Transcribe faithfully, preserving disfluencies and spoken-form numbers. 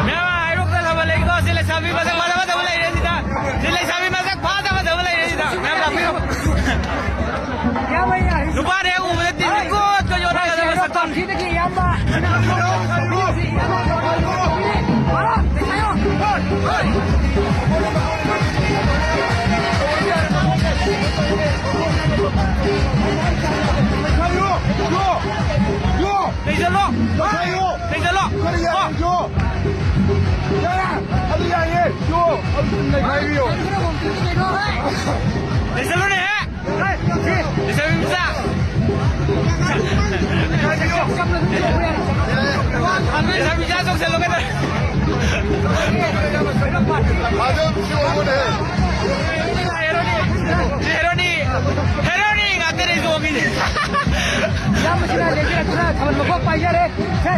ꯃꯌꯥꯝ ꯍꯩꯔꯣꯛꯇ ꯊꯥꯕꯜ ꯂꯩꯀꯣ꯫ ꯁꯤ ꯂꯩꯁꯥꯕꯤ ꯃꯁꯛ ꯐꯖ ꯐꯖꯕ ꯂꯩꯔꯦ ꯁꯤꯗ꯫ ꯁꯤ ꯂꯩꯁꯥꯕꯤ ꯃꯁꯛ ꯐꯖ ꯐꯖꯕ ꯂꯩꯔꯦ ꯁꯤꯗ꯫ ꯃꯌꯥꯝ ꯂꯥꯛꯄꯤꯌꯨ꯫ ꯅꯨꯄꯥꯅ ꯍꯦꯛ ꯎꯕꯗ ꯇꯤꯟ ꯀꯣꯠ ꯀꯣꯠ ꯌꯣꯠꯅꯒꯗꯕ ꯁꯛꯇꯝ꯫ ꯁꯤꯗꯒꯤ ꯏꯌꯥꯝꯕ꯫ ꯂꯩꯁꯜꯂꯣ! ꯂꯩꯁꯜꯂꯣ! ꯀꯣ! ꯌꯥꯏ! ꯑꯗꯨ ꯌꯥꯏꯌꯦ! ꯌꯣ! ꯑꯗꯨ ꯅꯩꯈꯥꯏꯕꯤꯌꯣ! ꯂꯩꯁꯜꯂꯨꯅꯦꯍꯦ! ꯂꯩꯁꯜꯂꯨ ꯃꯆꯥ! ꯂꯩꯁꯜꯂꯨ ꯃꯆꯥ ꯆꯣꯡꯁꯜꯂꯨ ꯀꯩꯅꯣ! ꯑꯗꯨꯝ ꯆꯣꯡꯉꯨꯅꯦ! ꯍꯦꯔꯣꯅꯤ! ꯍꯦꯔꯣꯅꯤ! ꯍꯦꯔꯣꯅꯤ ꯉꯥꯛꯇꯅꯦ ꯆꯣꯡꯉꯤꯁꯦ! ꯏꯌꯥꯝꯕꯁꯤꯅ ꯂꯦꯡꯕꯤꯔꯛꯇꯨꯅ ꯊꯥꯕꯜ ꯃꯈꯣꯛ ꯄꯥꯏꯖꯔꯦ꯫ ꯁꯦ!